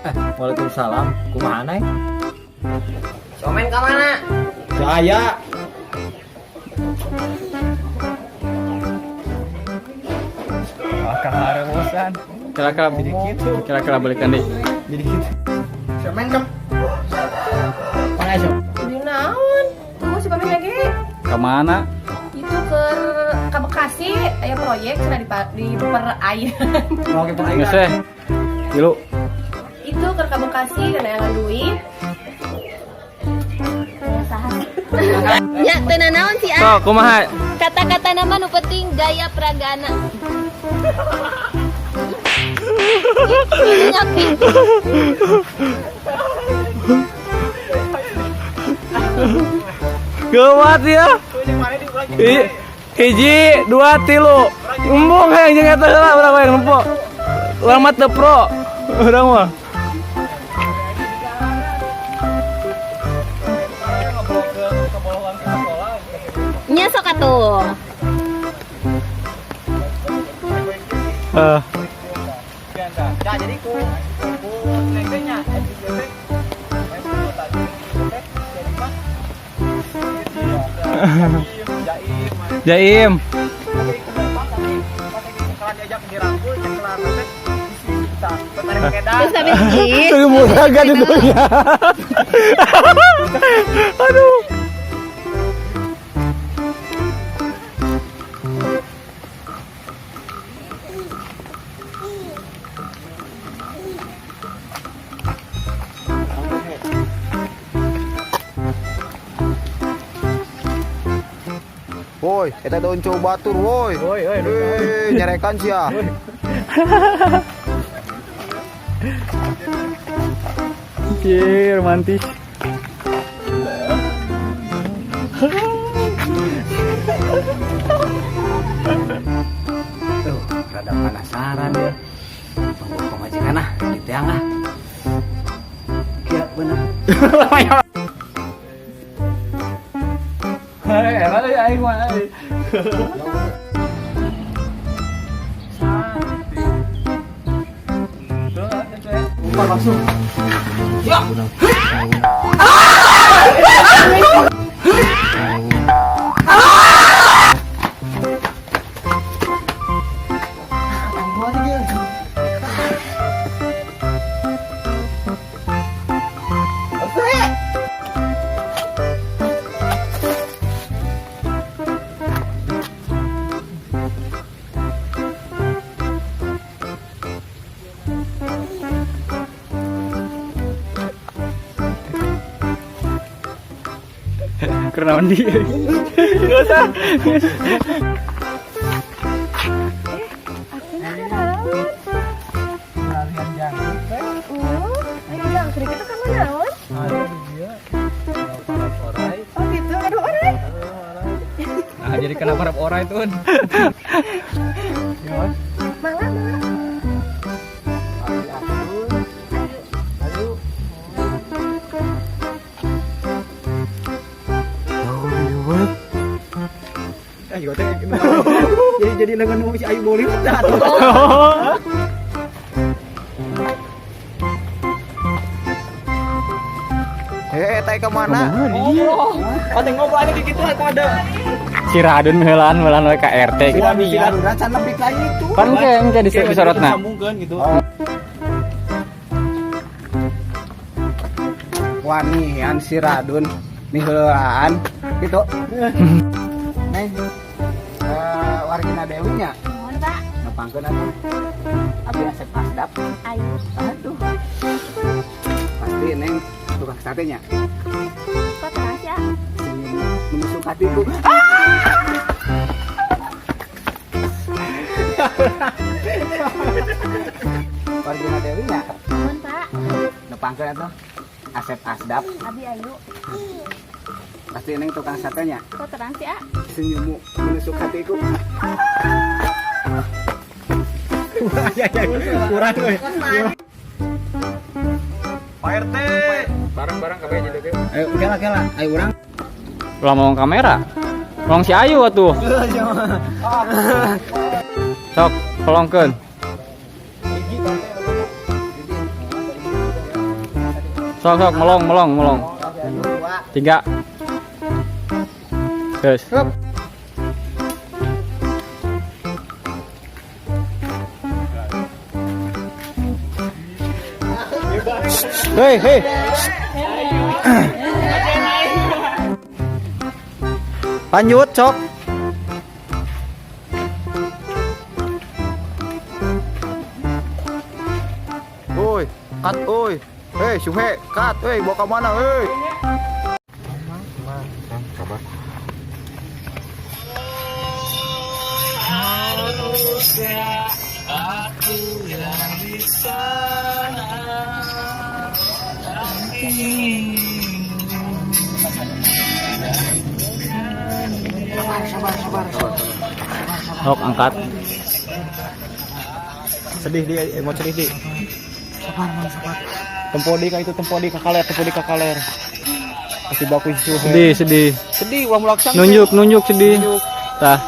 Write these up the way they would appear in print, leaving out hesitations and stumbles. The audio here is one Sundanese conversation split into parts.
Eh, waalaikumsalam. Kumaha, Neng? Si Omen ka mana? Saya. Bosan. Kira-kira kira-kira balikan deh. Jadi gitu. Si Omen ka Mana sih? Di naon? Tunggu si Pamin lagi. Kemana? Itu ke Bekasi aya proyek cenah di perairan. Mau ke Geus eh. Tilu. Itu ke Bekasi karena yang duit. Ya, teu nanaon sih, ah. Sok, kumaha? Kata-kata nama nu penting gaya pragana. Nyapi. Gawat ya. Hiji, dua, tilu. Embung hayang jeung eta heula urang hayang nempo. Urang mah teu pro. Urang mah. Nya sok atuh. Eh, Ya, jadi ku ku neng teh nya, SPP teh tadi teh jadi mah Jaim, Jaim. Tapi tapi pas kelar diajak dirangkul, cek kelar teh bisa tarik edan. Terus tapi ih. Itu murah kan itu ya. Aduh. Woi, eta daun coba batur, woi. Woi, woi, Eh, nyarekan sia. Cie, romantis. Tuh, rada penasaran ya. Tunggu pemajikan ah, di tiang ah. Kia bener. Hei, era euy aing mah. Euy. Umpan langsung. Keur naon di? Enggak usah. Aku naon? Larian jangkrik teh. Ayo jangkrik itu kamu naon? Ayo di dia. Para orai. Oh gitu, aduh orai. Nah, jadi kenapa rap orai tuh? Ya, Mangga, mangga. Ayo. Eh, juga teh jadi lengan mau si Ayu boleh dah. Eh, eta ka mana? Ngobrol. Oh, teh ngobrol aja gitu aku ada. Si Radun heulaan heulaan we ka RT gitu. Si Radun can lebih ka itu. Kan kayak engke disorotna. Sambungkeun gitu. Wanian si Radun miheulaan gitu. Neng, eh, wargina Dewi nya. Mohon, Pak. Nepangkeun atuh. Abi Asep Asdap. Ayo. Aduh. Pasti Neng tukang sate nya. Kok terang sih, ah? Senyum menusuk hatiku. Wargina Dewi nya. Mohon, Pak. Nepangkeun atuh. Asep Asdap. Abi ayo. Pasti Neng tukang sate nya. Kok terang sih, ah? Senyummu menusuk hatiku. Kurang euy. Pak RT. Bareng-bareng kabeh jadi ge. Ayo, oke lah, oke lah. Ayo urang. Ulah ngomong kamera. Ngomong si Ayu atuh. Sok, kolongkeun. Sok sok melong melong melong. 3. Terus. Hei, hei. Lanjut, cok. Oi, cut oi. Hei, Suhe, cut. Hei, bawa ke mana, hei? Sok angkat. Sedih dia, mau sedih di. Sabar, sabar. Tempo di ka itu, tempo di ka kaler, tempo di ka kaler. Kasih baku si Suhe. Sedih, sedih. Sedih, ulah mulaksang. Nunjuk, nunjuk sedih. Tah.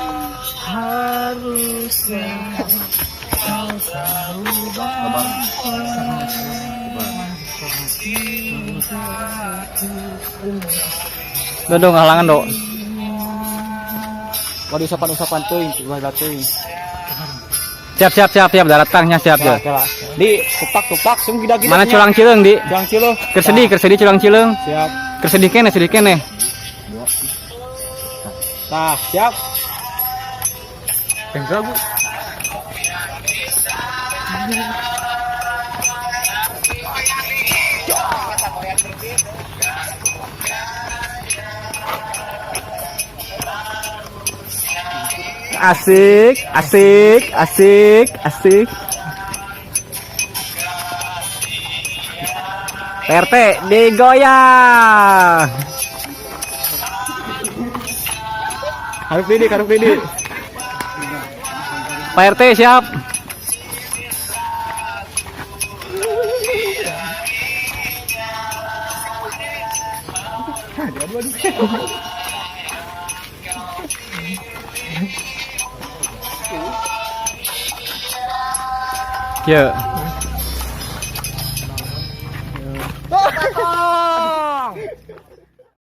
Do do ngahalangan do. Waduh, usapan-usapan teuing, ulah teuing. Siap siap siap siap daratangnya siap ya. Di tupak tupak sung gida-gida. Mana culang cileung di? Culang cileung. Keur sedih culang cileung. Siap. Keur sedih keneh, sedih keneh. Tah, siap. Enggak, Bu. Asik, asik, asik, asik. PRT digoyang. Harus Didi, harus Didi. Pak RT siap. Ya.